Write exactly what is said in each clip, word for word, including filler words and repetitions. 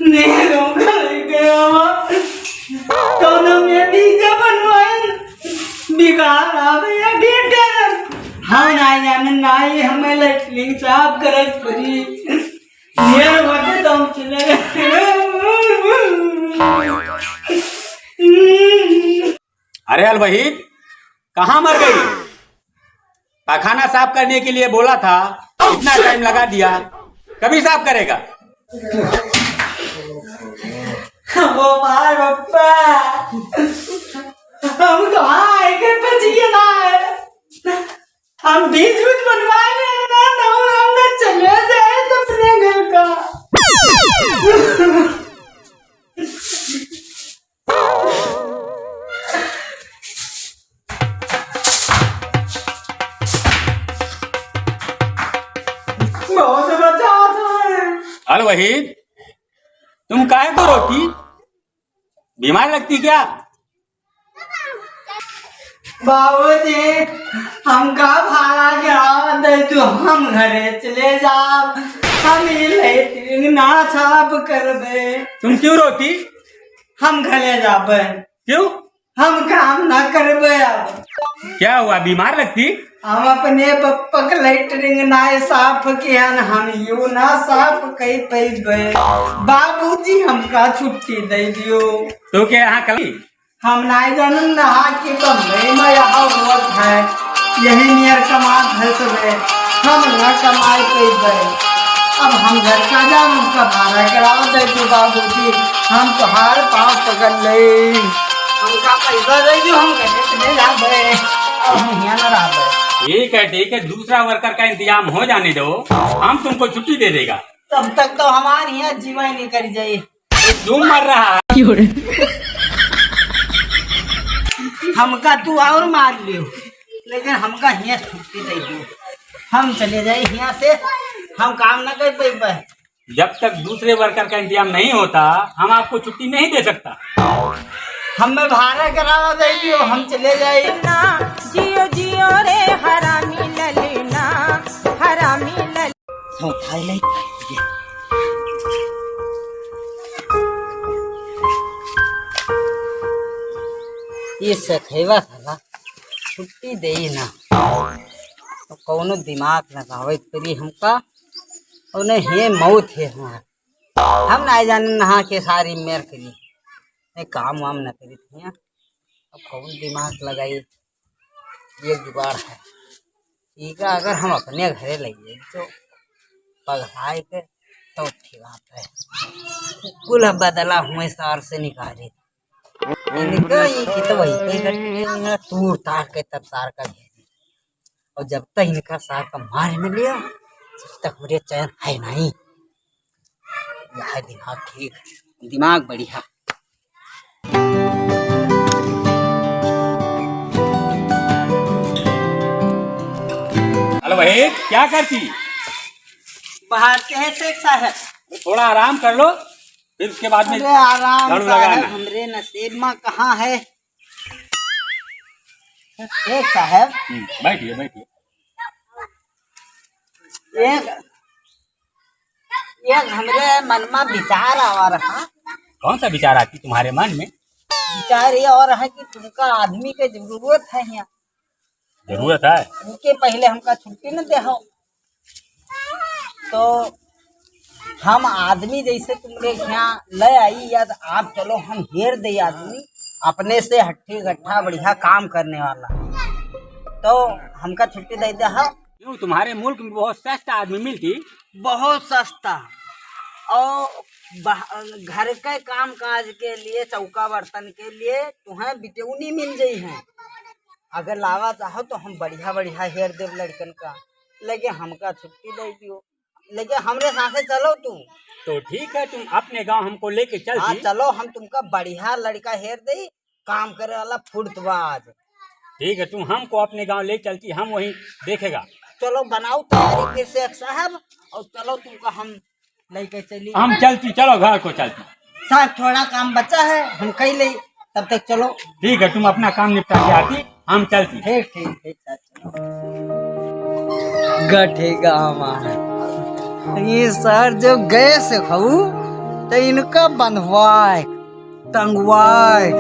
नहीं, हम घर गए, हम कौनो में वीजा बनवाए, बिगाड़ आ गया, डेढ़ डॉलर। हम ना जाने, ना ही हमें लेटरिन साफ करे पड़ी। ये बातें तो हम चले गए। अरे अलवहीद, कहाँ मर गई? पाखाना साफ करने के लिए बोला था, इतना टाइम लगा दिया, कभी साफ करेगा? वो मार पप्पा, हम कहाँ आए के बचिए ना है। हम बीज बीज बनवा ले ना, ना, हम ना चले जाए तो अपने घर का। बहुत बचा था। अलवहीद, तुम काहे को रोती? बीमार लगती क्या? बाबूजी, हमका भाड़ा के आवा दे दो, हम घरे चले जाब। हम ई लेटरिन ना साफ करबे। तुम क्यों रोती? हम घरे जाबे। क्यों? हम काम ना करबे अब। क्या हुआ, बीमार लगती? हम अपने पप्पा के लेटरिन ना साफ किया न, हम यू ना साफ कई पैबे। बाबूजी, हमका छुट्टी दे दियो। तो क्या यहाँ कल हम नाई जानन रहा कि बम्बई में यहाँ होत है, यही नियर कमात है सबे। हम ना कमाए पइबे। अब हम घर का जाम, हमका भाड़ा करावा दे दो बाबूजी, हम तोहार पाँव पकड़ ले। हमका पैसा दे दो, हम घर चले जाबे, अब हम यहाँ ना रहबे। ठीक है, ठीक है, दूसरा वर्कर का इंतजाम हो जाने दो, हम तुमको छुट्टी दे देगा। तब तक तो हमारे यहाँ जीवा ही निकल जाए। तू मर रहा है। हमका तू और मार लियो, लेकिन हमका हियाँ छुट्टी दे दियो। हम चले जाए हियाँ से, हम काम ना कर पाइबे। जब तक दूसरे वर्कर का इंतजाम नहीं होता, हम आपको छुट्टी नहीं दे सकता। हमें भाड़ा करावा दे दियो, हम चले जाए। ना, जियो जियो रे हरामी ललीना, हरामी लली। सौंधाई नहीं। ये सखैवा साला छुट्टी देई ना, तो कौनो दिमाग लगावे परी हमका, और नहीं हे मौत है हमार। हम ना जाने नहा के सारी मेर करी, नहीं काम वाम न करी थी। अब कौन दिमाग लगाई, ये जुगाड़ है। इका अगर हम अपने घरे लइए तो पगलाए के तो अच्छी बात है। कुल बदला हुए सार से निकाले। इनका ये कि तो वही पे करके इनका तूर तार के तब सार का भेजे। और जब तक इनका सार का मार में लिया, तब तक हमरे चैन है नहीं। यह दिमाग ठीक, दिमाग बढ़िया। हेलो भाई, क्या करती? बाहर के है शेख साहब। थोड़ा आराम कर लो, फिर उसके बाद में अरे आराम झाड़ू साहब, लगाना। हमरे नसीब में कहाँ है शेख साहब? हम्म, बैठिए, बैठिए। एक, एक हमरे मन में विचार आवा रहा। कौन सा विचार आती तुम्हारे मन में? विचार ये और है कि तुमका आदमी के जरूरत है यहाँ। जरूरत है? उनके पहले हमका छुट्टी न दे हो। तो हम आदमी जैसे तुमरे यहाँ ले आई या तो आप चलो हम हेर दे आदमी अपने से हट्ठी गट्ठा बढ़िया काम करने वाला। तो हमका छुट्टी दे दे हो। क्यों, तुम्हारे मुल्क में बहुत सस्ता आदमी मिलती? बहुत सस्ता। और बह-, घर के काम काज के लिए, चौका बर्तन के लिए तुम्हें बिटौनी मिल जाई है। अगर लावा चाहो तो हम बढ़िया बढ़िया हेर देब लड़कन का, लेकिन हमका छुट्टी दे दियो, लेकिन हमरे साथे चलो तू। तो ठीक है, तुम अपने गांव हमको लेके चल हाँ, दी। चलो, हम तुमका बढ़िया लड़का हेर दे, काम करे वाला फुर्तबाज। ठीक है, तुम हमको अपने गांव ले चलती, हम वहीं देखेगा। चलो, बनाओ तैयारी फिर शेख साहब, और चलो तुमका हम लेके चली। हम चलती, चलो घर को चलती। साहब, थोड़ा काम बचा है, हम कई ले, तब तक चलो। ठीक है, तुम अपना काम निपटा के आती, हम चलती। ठीक, ठीक, ठीक, साहब, चलो। गठे गाँव आ। ये सर जो गए से खाऊ, तो इनका बंधवाए, टंगवाए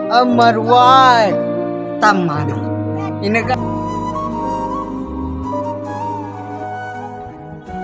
और मरवाए, तब माने इनका।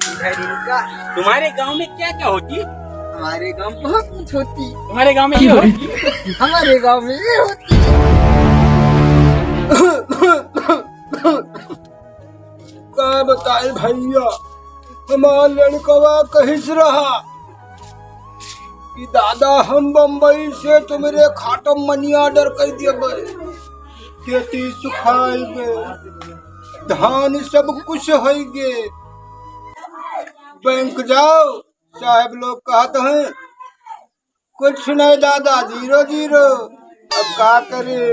इधर इनका। तुम्हारे गांव में क्या क्या होती? हमारे गांव में बहुत कुछ होती। तुम्हारे गांव में ये होती? हमारे गांव में ये होती। का बताई भैया, हमार लड़कवा कहिस रहा कि दादा, हम बम्बई से तुम्हरे खाटम money order कर देबे, खेती सुखाइबे, धान सब कुछ होइगे, बैंक जाओ, साहब लोग कहत हैं, कुछ नहीं दादा, zero zero। अब का करे?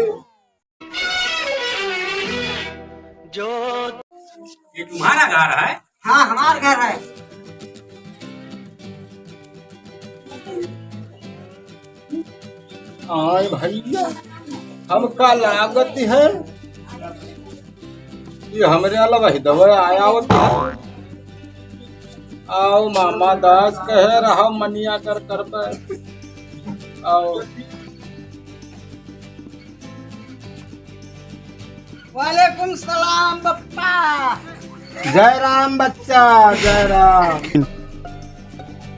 ये तुम्हारा घर है? हाँ, हमार घर है। आए भैया, हमका लागत है कि हमरे वाला वही दवा आया होता है। आओ मामा दास कहे रहा money order करबे। आओ। वालेकुम सलाम बप्पा। जय राम बच्चा, जय राम।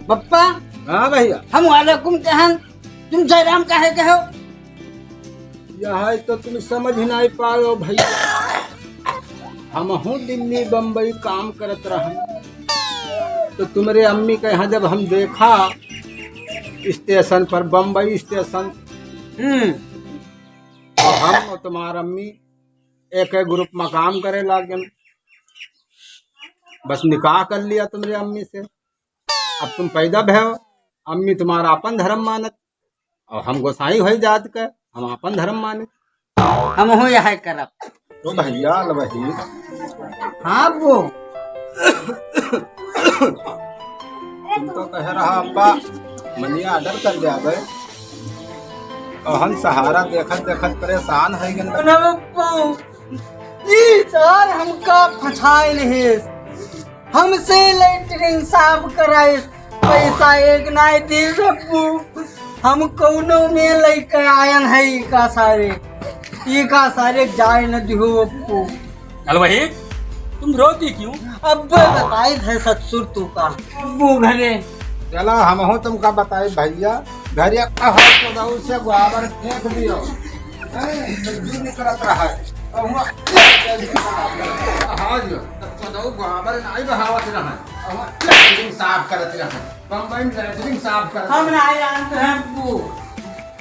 बप्पा। हाँ भैया। हम वालेकुम कहन, तुम जय राम काहे कहो? यह तो तुम समझ नहीं पायो भैया, हमहू दिल्ली बम्बई काम करत रहन, तो तुम्हरे अम्मी के यहाँ जब हम देखा station पर, बम्बई station, हम्म। तो हम और तुम्हार अम्मी एक एक group में काम करे लागन। बस निकाह कर लिया तुम्हरे अम्मी से। अब तुम पैदा भयो, अम्मी तुम्हारा अपन धर्म मानत, और हम गोसाई होई जात के, हम अपन धर्म मानत। हमहू यह करब। तो भैया, लवही। हाँ, वो। तुम तो कह रहा अब्बा, money order कर जाबे, और हम सहारा देखत देखत परेशान है गन। ना बप्पा, ई सार हमका फंसाए लेहेस। हमसे लेटरिन साफ कराइस, पैसा एक नाय दे बप्पू। हम कौनो में लइके आयन है ई का सारे, ई का सारे जाए न दिहो बप्पू। अलवही, तुम रोती क्यों? अब बताई थे ससुर तू का, बप्पू घरे। चला हमहू तुमका बताई भैया, घरे कहो तो दऊ से गोबर फेंक दियो। हैं, तो दूर निकलत रहा है। और हुआ, हाँ जी, तो दऊ गोबर नहीं बहावत रहा है। और हुआ, लेटरिन साफ करत रहा है। बम्बई में लेटरिन साफ करत हम रहा है। नहीं जानते हैं बप्पू,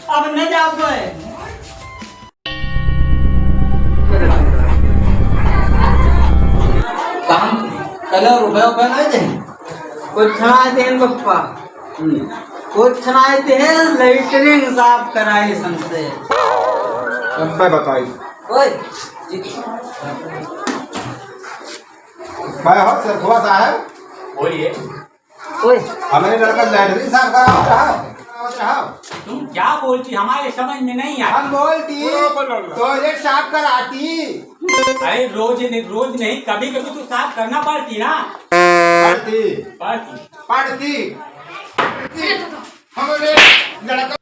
अब न जाबे। काम कला रुपया, रुपया नहीं दे। कुछ ना दे बप्पा। हम्म। कुछ ना दे, लेटरिन साफ कराए संसे। अब मैं बताई। ओए, जी। मैं हो सरखुआ साहब। बोलिए। ओए। हमरे लड़का लेटरिन साफ करावत रहा, करावत रहा। तुम क्या बोलती, हमारे समझ में नहीं आया। हम बोलती, बोलो, बोलो, बोलो। टॉयलेट साफ कराती। अरे रोज नहीं, रोज नहीं, कभी कभी तो साफ करना पड़ती ना। पड़ती। पड़ती। पड़ती। हमरे लड़का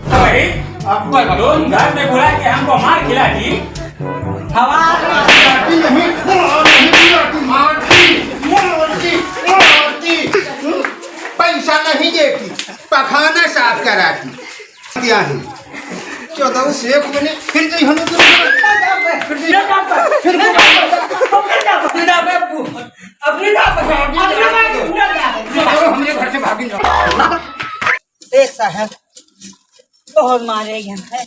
भाई, आपको लोग घर में बुला के हमको मार खिला दी। हमार मारती नहीं, मारती, मारती, मारती, मारती। पैसा नहीं देती, पखाना साफ कराती। क्या है? चौदह से एक महीने फिर नहीं होने दूंगा। फिर नहीं। फिर नहीं। अपने ना पकड़ो। अपने ना पकड़ो। चलो, हम ये घर से भागी जाओ। देख साहब, बहुत मारे गए हैं।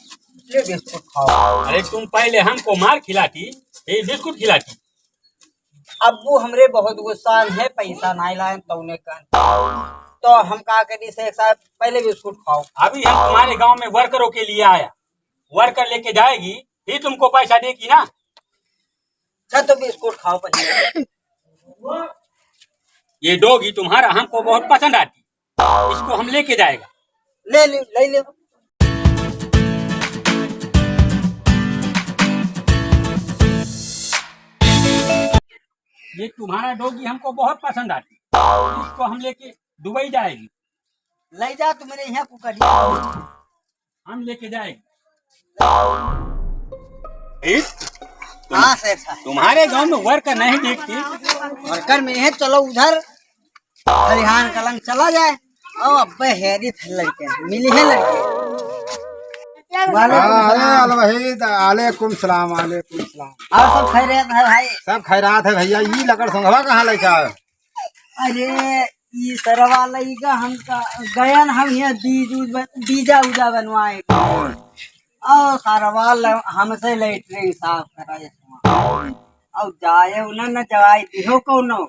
ले बिस्कुट खाओ। अरे तुम पहले हमको मार खिलाती, फिर बिस्कुट खिलाती। अब्बू हमरे बहुत गुस्सान है, पैसा नाहीं लायन तौने कन। तो हम का करी से एक साथ पहले बिस्कुट खाओ। अभी हम तुम्हारे गांव में वर्करों के लिए आया, वर्कर लेके जाएगी, फिर तुमको पैसा देगी ना। अच्छा तो बिस्कुट खाओ पहले। ये डॉगी तुम्हारा हमको बहुत पसंद आती, इसको हम लेके जाएगा। ले ले, ले ले। ये तुम्हारा डॉगी हमको बहुत पसंद आती, इसको हम लेके दुबई जाएगी। ले जा, तुम्हारे यहाँ कुकरी। हम लेके जाएगी। ए, तुम-, हाँ, सेठ साहब। तुम्हारे गांव में वर्कर नहीं देखती? वर्कर में है, चलो उधर खलिहान कलंग चला जाए। ओ अब्बे, हेरी थे लड़के, मिली है लड़के। वालेकुम हाँ, अरे सलाम। अलवहीद, आलेकुम सलाम, आलेकुम सलाम। और सब खैरियत है भाई? सब खैरात है भैया। ई लकड़ संघवा कहाँ लेके आए? अरे, ई सरवा लइका हमका गयन हम यहाँ बीज उज बन-, बीजा उजा बनवाए। और सरवा ल-, हमसे लेटरिन साफ कराए। और जाए उन्हें न जवाई दिहो कौनो।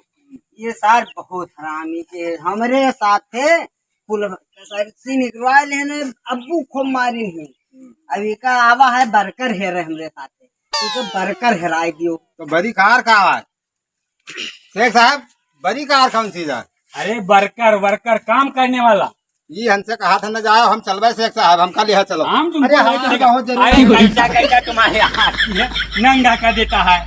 ये सार बहुत हरामी के हमरे साथे पुल सर से निकलवा लेने, अब्बू खूब मारी है। अभी का आवा है वर्कर हेरे हमरे साथे, तू तो वर्कर हेराई दियो। तो बड़ी कार का आवाज? शेख साहब, बड़ी कार कौन चीज है? अरे वर्कर, वर्कर काम करने वाला। ये हमसे कहा था न जाओ, हम चलबे शेख साहब, हमका लिहा चलो। हम तुमको अरे, हाँ, लेके बहुत जरूरी अरे है। पैसा कैसा तुम्हारे हाथ में नंगा कर देता है।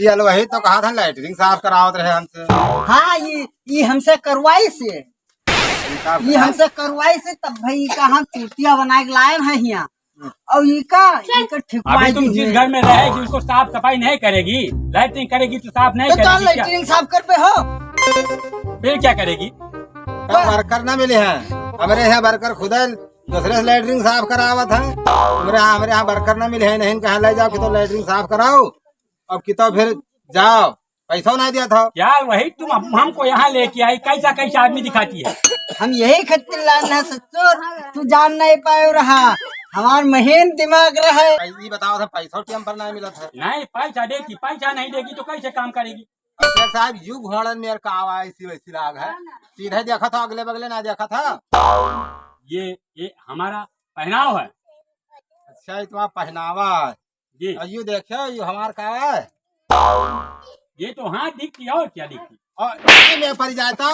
ये अलवहीद तो कहा था लेटरिन साफ करावत रहे हमसे। हाँ, ये, ये हमसे करवाई से। ये हमसे करवाई से तब भाई का हम चूतिया बना के लाए हैं यहाँ। और ये का, ये का ठीक अभी तुम जिस घर में रहेगी उसको साफ सफाई नहीं करेगी, लेटरिन करेगी तो साफ नहीं तो करेगी क्या? लेटरिन साफ कर पे हो। फिर क्या करेगी? तो वर्कर ना मिले हैं, हमरे यहाँ वर्कर खुद है, दूसरे से लेटरिन साफ करावत है। हमरे यहाँ, हमरे यहाँ वर्कर ना मिले हैं, नहीं कहा ले जाओ कि तो लेटरिन साफ कराओ, अब कि तो फिर जाओ। पैसा नहीं दिया था। यार, वही तुम हम, हमको यहाँ लेके आई, कैसा कैसा आदमी दिखाती है? हम यही खातिर लान है ससुर, तू जान नहीं पाए रहा, हमार महीन दिमाग रहे। ये बताओ था, पैसा टाइम पर नहीं मिला था। नहीं, पैसा देगी, पैसा नहीं देगी तो कैसे काम करेगी? शेख साहब, यू घोड़न मेर का आवा, ऐसी वैसी लाग है, सीधे देखा था, अगले बगले ना देखा था। ये, ये हमारा पहनाव है। अच्छा, ये तुम्हारा पहनावा है। जी। और यू देखो, यू हमार का है? ये तो हाथ दिखती और क्या दिखती? और ये में पड़ जाता।